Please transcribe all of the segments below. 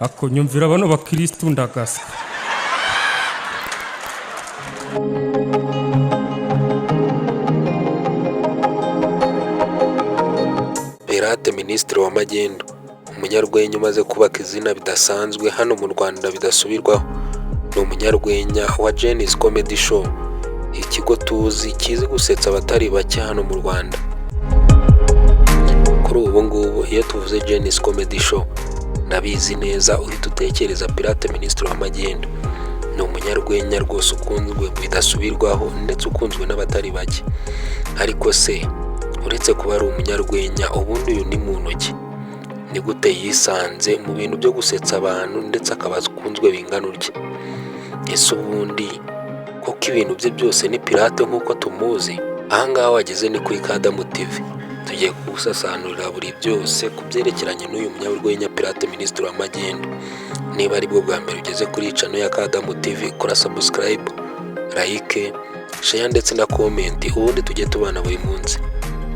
Ako nyumvira bano bakirisitu ndagaswa. Pirate Minisitiri wa Magendu, umunyarwenya umaze kubaka izina bidasanzwe hano mu Rwanda bidasubirwaho, ni umunyarwenya wa Genesis Comedy Show, ikigo tuzi kizi gusetsa abatari bake hano mu Rwanda. Kuri ubu ngubu iyo tuvuze Genesis Comedy Show, ndabizi neza uhita utekereza Pirate Minisitiri wa Magendu. Ni umunyarwenya rwose ukunzwe bidasubirwaho ndetse ukunzwe n'abatari bake. Ariko se uretse kuba ari umunyarwenya, ubundi uyu ni muntu ki? Ni gute yisanze mu bintu byo gusetsa abantu ndetse akaba akunzwe bingana utya? Ese ubundi koko ibintu bye byose ni Pirate nk'uko tumuzi? Aha ngaha wageze ni kuri Kadamu TV. Tugiye kugusasanurira buri byose ku byerekeranye n'uyu munyarwenya Pirate Minisitiri wa Magendu. Niba aribwo bwa mbere ugeze kuri channel ya Kadamu TV, kora subscribe, like, share ndetse na comment, ubundi tujye tubana buri munsi.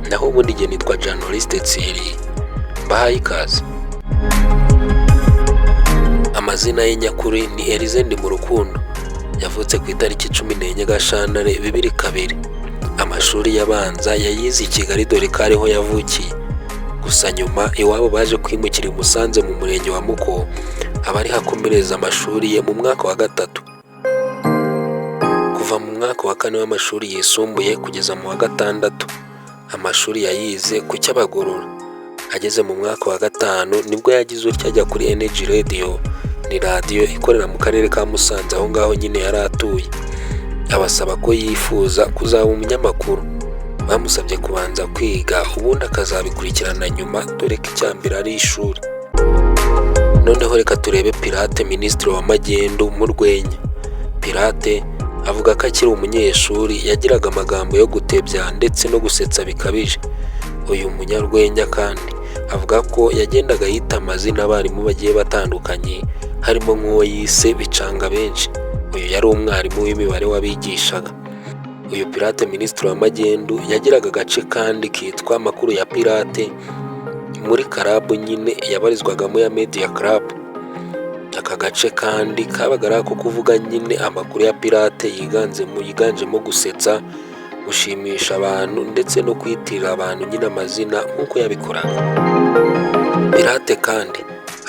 Naho ubundi igihe nitwa Journaliste Thierry, mbahaye ikaze. Amazina ye nyakuri ni Elize Ndimurukundo. Yavutse ku itariki 14 Gashyantare 2002. Amashuri y'abanza yayize i Kigali dore ko ariho yavukiye. Gusa nyuma iwabo baje kwimukira i Musanze mu murenge wa Muko, aba ariho akomereza amashuri ye mu mwaka wa gatatu. Kuva mu mwaka wa kane w'amashuri yisumbuye kugeza mu wa gatandatu, amashuri yayize ku Cyabagorora. Ageze mu mwaka wa gatanu nibwo yagize utya ajya kuri Energy Radio, ni radiyo ikorera mu karere ka Musanze aho ngaho nyine yari atuye. Abasaba ko yifuza kuzaba umunyamakuru. Bamusabye kubanza kwiga ubundi akazabikurikirana nyuma dore ko icya mbere ari ishuri. Noneho reka turebe Pirate Minisitiri wa Magendu mu rwenya. Pirate avuga ko akiri umunyeshuri yagiraga amagambo yo gutebya ndetse no gusetsa bikabije. Uyu munyarwenya kandi avuga ko yagendaga yita amazina abarimu bagiye batandukanye, harimo nk'uwo yise Bicanga benshi. Uyu yari umwarimu w'imibare wabigishaga. Uyu Pirate Minisitiri wa Magendu yagiraga agace kandi kitwa Amakuru ya Pirate muri club nyine yabarizwagamo ya Media Club. Aka gace kandi kabaga ari ako kuvuga nyine amakuru ya Pirate yiganjemo gusetsa, gushimisha abantu ndetse no kwitirira abantu nyine amazina nk'uko yabikoraga. Pirate kandi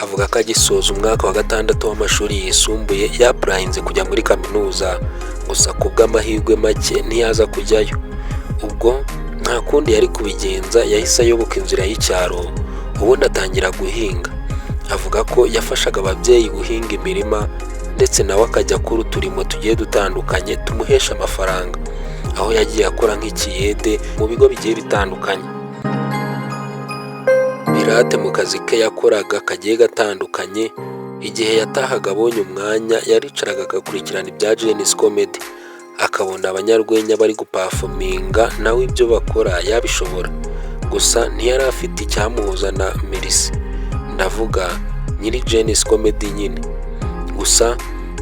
avuga ko agisoza umwaka wa gatandatu w'amashuri yisumbuye yapurayinze kujya muri kaminuza, gusa ku bw'amahirwe make ntiyaza kujyayo. Ubwo nta kundi yari kubigenza yahise ayoboka inzira y'icyaro ubundi atangira guhinga. Avuga ko yafashaga ababyeyi guhinga imirima ndetse nawe akajya akora uturimo tugiye dutandukanye tumuhesha amafaranga, aho yagiye akora nk'ikiyede mu bigo bigiye bitandukanye. Pirate mu kazi ke yakoraga kagiye gatandukanye, igihe yatahaga abonye umwanya yaricaraga agakurikirana ibya Genesis Comedy, akabona abanyarwenya bari gupafominga nawe ibyo bakora yabishobora. Gusa ntiyari afite icyamuhuza na Mercy, ndavuga nyiri Genesis Comedy nyine. Gusa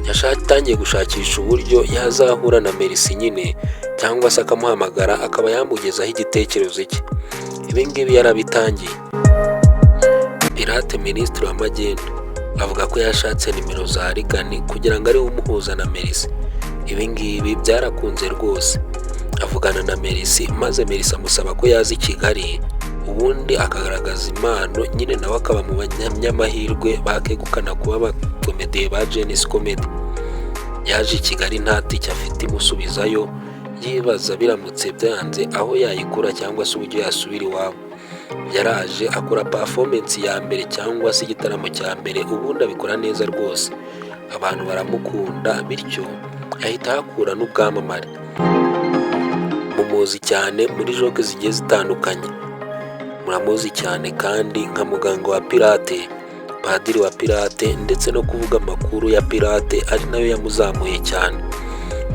yatangiye gushakisha uburyo yazahura na Mercy nyine cyangwa se akamuhamagara akaba yamugezaho igitekerezo cye. Ibi ngibi yarabitangiye. Pirate Minisitiri wa Magendu avuga ko yashatse nimero za Rigani kugira ngo ariwe umuhuza na Mercy. Ibi ngibi byarakunze rwose. Avugana na Mercy maze Mercy amusaba ko yaza i Kigali ubundi akagaragaza impano nyine nawe akaba mu banyamahirwe bakegukana kuba abakomediye ba Genesis Comedy. Yaje i Kigali nta tike afite imusubizayo, yibaza biramutse byanze aho yayikura cyangwa se uburyo yasubira iwabo. Yaraje akora performance ya mbere cyangwa se igitaramo cya mbere ubundi abikora neza rwose. Abantu baramukunda bityo ahita ahakura n'ubwamamare. Mumuzi cyane muri joke zigiye zitandukanye. Muramuzi cyane kandi nka muganga wa Pirate, padiri wa Pirate ndetse no kuvuga amakuru ya Pirate ari nayo yamuzamuye cyane.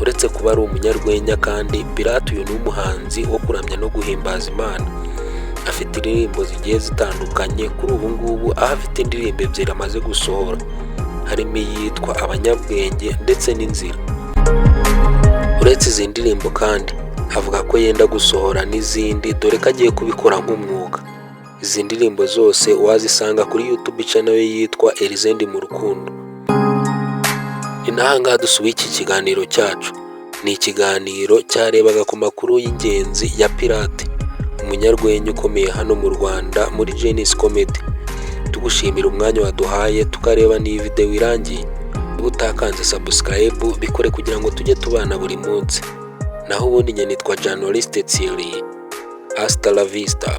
Uretse kuba ari umunyarwenya kandi Pirate uyu ni umuhanzi wo kuramya no guhimbaza Imana. Afite indirimbo zigiye zitandukanye kuri ubu ngubu aho afite indirimbo ebyiri amaze gusohora, harimo iyitwa Abanyabwenge ndetse n'Inzira. Uretse izi ndirimbo kandi avuga ko yenda gusohora n'izindi dore ko agiye kubikora nk'umwuga. Izi ndirimbo zose wazisanga kuri YouTube channel ye yitwa Elize Ndimurukundo. Ni n'ahangaha dusubiye iki kiganiro cyacu. Ni ikiganiro cyarebaga ku makuru y'ingenzi ya Pirate, umunyarwenya ukomeye hano mu Rwanda muri Genesis Comedy. Tugushimira umwanya waduhaye tukareba n'iyi video irangiye. Niba utakanze subscribe, bikore kugira ngo tujye tubana buri munsi. Naho ubundi njye nitwa Journaliste Thierry. Hasta la vista.